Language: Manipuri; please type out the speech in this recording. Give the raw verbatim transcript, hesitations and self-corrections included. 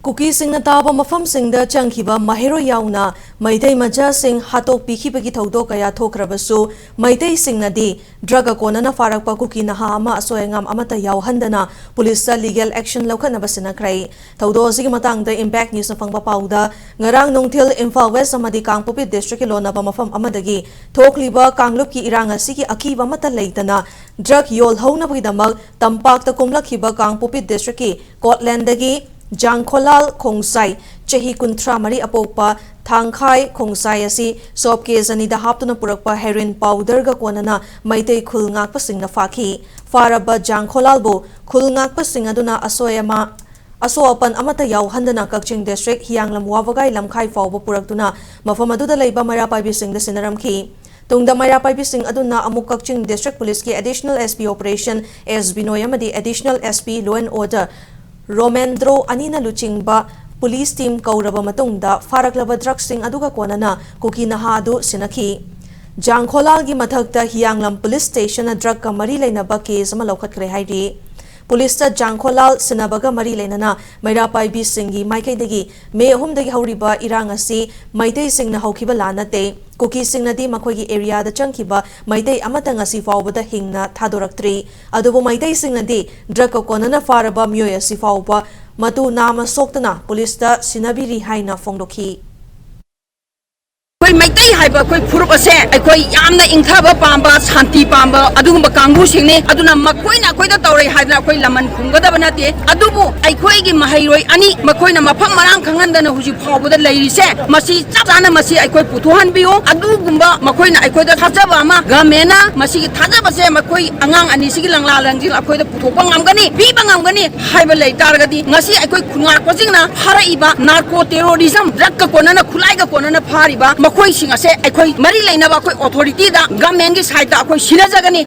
ꯀꯨꯀꯤꯁꯤꯡꯅ ꯇꯥꯕ ꯃꯐꯝꯁꯤꯡꯗ ꯆꯪꯈꯤꯕ ꯃꯍꯩꯔꯣꯏ ꯌꯥꯎꯅ ꯃꯩꯇꯩ ꯃꯆꯥꯁꯤꯡ ꯍꯥꯠꯇꯣꯛꯄꯤꯈꯤꯕꯒꯤ ꯊꯧꯗꯣꯛ ꯀꯌꯥ ꯊꯣꯛꯈ꯭ꯔꯕꯁꯨ, ꯃꯩꯇꯩꯁꯤꯡꯅꯗꯤ ꯗ꯭ꯔꯒ ꯀꯣꯟꯅꯅ ꯐꯥꯔꯛꯄ ꯀꯨꯀꯤ ꯅꯍꯥ ꯑꯃ ꯑꯁꯣꯏ ꯑꯉꯥꯝ ꯑꯃꯠꯇ ꯌꯥꯎꯍꯟꯗꯅ ꯄꯨꯂꯤꯁꯇ ꯂꯤꯒꯦꯜ ꯑꯦꯛꯁꯟ ꯂꯧꯈꯠꯅꯕ ꯁꯤꯟꯅꯈ꯭ꯔꯦ꯫ ꯊꯧꯗꯣꯛ ꯑꯁꯤꯒꯤ ꯃꯇꯥꯡꯗ ꯏꯝꯄꯦꯛ ꯅ꯭ꯌꯨꯁꯅ ꯐꯪꯕ ꯄꯥꯎꯗ, ꯉꯔꯥꯡ ꯅꯨꯡꯊꯤꯜ ꯏꯝꯐꯥꯜ ꯋꯦꯁ ꯑꯃꯗꯤ ꯀꯥꯡꯄꯣꯛꯄꯤ ꯗꯤꯁꯇ꯭ꯔꯤꯛꯀꯤ ꯂꯣꯟꯅꯕ ꯃꯐꯝ ꯑꯃꯗꯒꯤ ꯊꯣꯛꯂꯤꯕ ꯀꯥꯡꯂꯨꯞꯀꯤ ꯏꯔꯥꯡ ꯑꯁꯤꯒꯤ ꯑꯀꯤꯕ ꯑꯃꯠꯇ ꯂꯩꯇꯅ ꯗ꯭ꯔꯒ ꯌꯣꯜꯍꯧꯅꯕꯒꯤꯗꯃꯛ ꯇꯝꯄꯥꯛꯇ ꯀꯨꯝꯂꯛꯈꯤꯕ ꯀꯥꯡꯄꯣꯛꯄꯤ ꯗꯤꯁꯇ꯭ꯔꯤꯛꯀꯤ ꯀꯣꯠꯂꯦꯟꯗꯒꯤ ꯖꯥꯡꯈꯣꯂꯥꯜ ꯈꯣꯡꯁꯥꯏ, ꯆꯍꯤ ꯀꯨꯟꯊ꯭ꯔꯥ ꯃꯔꯤ ꯑꯄꯣꯛꯄ ꯊꯥꯡꯈꯥꯏ ꯈꯣꯡꯁꯥꯏ ꯑꯁꯤ ꯁꯣꯞ ꯀꯦꯁ ꯑꯅꯤꯗ ꯍꯥꯞꯇꯨꯅ ꯄꯨꯔꯛꯄ ꯍꯦꯔꯣꯏꯟ ꯄꯥꯎꯗꯔꯒ ꯀꯣꯟꯅꯅ ꯃꯩꯇꯩ ꯈꯨꯜ ꯉꯥꯛꯄꯁꯤꯡꯅ ꯐꯥꯈꯤ꯫ ꯐꯥꯔꯕ ꯖꯥꯡꯈꯣꯂꯥꯜꯕꯨ ꯈꯨꯜ ꯉꯥꯛꯄꯁꯤꯡ ꯑꯗꯨꯅ ꯑꯁꯣꯏ ꯑꯃ, ꯑꯁꯣꯛ ꯑꯄꯟ ꯑꯃꯠꯇ ꯌꯥꯎꯍꯟꯗꯅ ꯀꯛꯆꯤꯡ ꯗꯤꯁꯇ꯭ꯔꯤꯛ ꯍꯤꯌꯥꯡꯂꯝ ꯋꯥꯕꯒꯥꯏ ꯂꯝꯈꯥꯏ ꯐꯥꯎꯕ ꯄꯨꯔꯛꯇꯨꯅ ꯃꯐꯝ ꯑꯗꯨꯗ ꯂꯩꯕ ꯃꯩꯔꯥ ꯄꯥꯏꯕꯤꯁꯤꯡꯗ ꯁꯤꯟꯅꯔꯝꯈꯤ꯫ ꯇꯨꯡꯗ ꯃꯩꯔꯥ ꯄꯥꯏꯕꯤꯁꯤꯡ ꯑꯗꯨꯅ ꯑꯃꯨꯛ ꯀꯛꯆꯤꯡ ꯗꯤꯁꯇ꯭ꯔꯤꯛ ꯄꯨꯂꯤꯁꯀꯤ additional S P operation S Binoy ꯑꯃꯗꯤ additional S P law and order Romendro ꯑꯅꯤꯅ ꯂꯨꯆꯤꯡꯕ ꯄꯨꯂꯤꯁ ꯇꯤꯝ ꯀꯧꯔꯕ ꯃꯇꯨꯡꯗ ꯐꯥꯔꯛꯂꯕ ꯗ꯭ꯔꯒꯁꯤꯡ ꯑꯗꯨꯒ ꯀꯣꯟꯅꯅ ꯀꯨꯀꯤ ꯅꯍꯥ ꯑꯗꯨ ꯁꯤꯟꯅꯈꯤ꯫ ꯖꯥꯡꯈꯣꯂꯥꯜꯒꯤ ꯃꯊꯛꯇ ꯍꯤꯌꯥꯡꯂꯝ ꯄꯨꯂꯤꯁ ꯁ꯭ꯇꯦꯁꯟꯅ ꯗ꯭ꯔꯒꯀ ꯃꯔꯤ ꯂꯩꯅꯕ ꯀꯦꯁ ꯑꯃ ꯂꯧꯈꯠꯈ꯭ꯔꯦ ꯍꯥꯏꯔꯤ꯫ ꯄꯨꯂꯤꯁꯇ ꯖꯥꯡꯈꯣꯂꯥꯜ ꯁꯤꯟꯅꯕꯒ ꯃꯔꯤ ꯂꯩꯅꯅ ꯃꯩꯔꯥ ꯄꯥꯏꯕꯤꯁꯤꯡꯒꯤ ꯃꯥꯏꯀꯩꯗꯒꯤ ꯃꯦ ꯑꯍꯨꯝꯗꯒꯤ ꯍꯧꯔꯤꯕ ꯏꯔꯥꯡ ꯑꯁꯤ ꯃꯩꯇꯩꯁꯤꯡꯅ ꯍꯧꯈꯤꯕ ꯂꯥꯟ ꯅꯠꯇꯦ꯫ ꯀꯨꯀꯤꯁꯤꯡꯅꯗꯤ ꯃꯈꯣꯏꯒꯤ ꯑꯦꯔꯤꯌꯥꯗ ꯆꯪꯈꯤꯕ ꯃꯩꯇꯩ ꯑꯃꯠꯇ ꯉꯁꯤ ꯐꯥꯎꯕꯗ ꯍꯤꯡꯅ ꯊꯥꯗꯣꯔꯛꯇ꯭ꯔꯤ꯫ ꯑꯗꯨꯕꯨ ꯃꯩꯇꯩꯁꯤꯡꯅꯗꯤ ꯗ꯭ꯔꯒꯀ ꯀꯣꯟꯅꯅ ꯐꯥꯔꯕ ꯃꯤꯑꯣꯏ ꯑꯁꯤ ꯐꯥꯎꯕ ꯃꯇꯨ ꯅꯥꯝꯃ ꯁꯣꯛꯇꯅ ꯄꯨꯂꯤꯁꯇ ꯁꯤꯟꯅꯕꯤꯔꯤ ꯍꯥꯏꯅ ꯐꯣꯡꯗꯣꯛꯈꯤ꯫ ꯑꯩꯈꯣꯏ ꯃꯩꯇꯩ ꯍꯥꯏꯕ ꯑꯩꯈꯣꯏ ꯐꯨꯔꯨꯞ ꯑꯁꯦ ꯑꯩꯈꯣꯏ ꯌꯥꯝꯅ ꯏꯪꯊꯕ ꯄꯥꯝꯕ, ꯁꯥꯟꯇꯤ ꯄꯥꯝꯕ ꯑꯗꯨꯒꯨꯝꯕ ꯀꯥꯡꯕꯨꯁꯤꯡꯅꯤ꯫ ꯑꯗꯨꯅ ꯃꯈꯣꯏꯅ ꯑꯩꯈꯣꯏꯗ ꯇꯧꯔꯛꯏ ꯍꯥꯏꯗꯅ ꯑꯩꯈꯣꯏ ꯂꯃꯟ ꯈꯨꯝꯒꯗꯕ ꯅꯠꯇꯦ꯫ ꯑꯗꯨꯕꯨ ꯑꯩꯈꯣꯏꯒꯤ ꯃꯍꯩꯔꯣꯏ ꯑꯅꯤ ꯃꯈꯣꯏꯅ ꯃꯐꯝ ꯃꯔꯥꯡ ꯈꯪꯍꯟꯗꯅ ꯍꯧꯖꯤꯛ ꯐꯥꯎꯕꯗ ꯂꯩꯔꯤꯁꯦ, ꯃꯁꯤ ꯆꯞ ꯆꯥꯅ ꯃꯁꯤ ꯑꯩꯈꯣꯏ ꯄꯨꯊꯣꯛꯍꯟꯕꯤꯌꯨ꯫ ꯑꯗꯨꯒꯨꯝꯕ ꯃꯈꯣꯏꯅ ꯑꯩꯈꯣꯏꯗ ꯊꯥꯖꯕ ꯑꯃ, ꯒꯃꯦꯟꯅ ꯃꯁꯤꯒꯤ ꯊꯥꯖꯕꯁꯦ ꯃꯈꯣꯏ ꯑꯉꯥꯡ ꯑꯅꯤꯁꯤꯒꯤ ꯂꯪꯂꯥ ꯂꯪꯖꯤꯜ ꯑꯩꯈꯣꯏꯗ ꯄꯨꯊꯣꯛꯄ ꯉꯝꯒꯅꯤ, ꯄꯤꯕ ꯉꯝꯒꯅꯤ ꯍꯥꯏꯕ ꯂꯩ ꯇꯥꯔꯒꯗꯤ, ꯉꯁꯤ ꯑꯩꯈꯣꯏ ꯈꯨꯟꯉꯥꯛꯄꯁꯤꯡꯅ ꯐꯥꯔꯛꯏꯕ ꯅꯥꯔꯀꯣ ꯇꯦꯔꯣꯔꯤꯖꯝ, ꯗ꯭ꯔꯒꯀ ꯀꯣꯟꯅꯅ, ꯈꯨꯠꯂꯥꯏꯒ ꯀꯣꯟꯅꯅ ꯐꯥꯔꯤꯕ ꯃꯈꯣꯏꯁꯤꯡ ꯑꯁꯦ ꯑꯩꯈꯣꯏ ꯃꯔꯤ ꯂꯩꯅꯕ ꯑꯩꯈꯣꯏ ꯑꯣꯊꯣꯔꯤꯇꯤꯗ, ꯒꯃꯦꯟꯒꯤ ꯁꯥꯏꯠꯇ ꯑꯩꯈꯣꯏ ꯁꯤꯟꯅꯖꯒꯅꯤ꯫